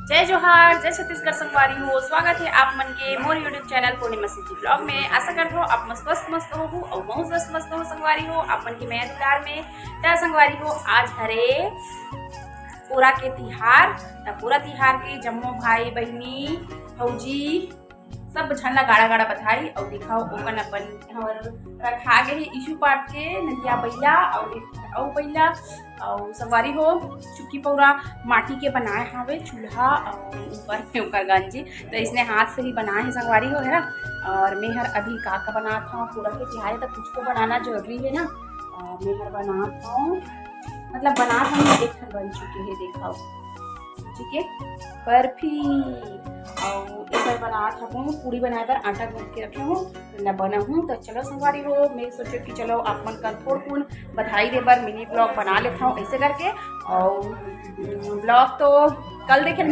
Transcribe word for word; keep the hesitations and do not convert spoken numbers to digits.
जय जोहार, जय छत्तीसगढ़ संगवारी हो। स्वागत हे आप मन के मोर YouTube चैनल पूर्णिमा सिंह जी vlog में। आशा करत हो आप मन स्वस्थ मस्त होहू अउ महू स्वस्थ मस्त होहू संगवारी हो। आप मन के मया दुलार में। त संगवारी हो, आज हरे पोरा के तिहार। त पोरा तिहार के जम्मो भाई बहिनी, भौजी, सब झन ला गाड़ा गाड़ा बधाई। अउ दिखाओ, ओकन अपन हमर रखा गे हे यीशु पाठ के नरिया बइला अउ एक अउ बइला। अउ संगवारी हो, चुकी पौरा माटी के बनाए हावे चूल्हा अउ ऊपर में ओकर गंजी। त इसने हाथ से ही बनाए हे संगवारी हो, है ना। अउ मैं हर अभी का का बनात हव, पोरा के तिहार हे त कुछ तो बनाना जरूरी हे ना। अउ मैं हर बनात हव, मतलब बनात हव, एक ठन बन चुके हे, देखाओ सूजी के बर्फी। अउ एकर बनात हवं, पूड़ी बनाए बर आटा गूंथ के रखे हवं, तेला बनाहूं। त चलो संगवारी हो, मैं सोचेंव कि चलो आप मन कर थोड़कुन बधाई दे बर mini vlog बना लेत हवं ऐसे करके। अउ vlog तो कल देखे ल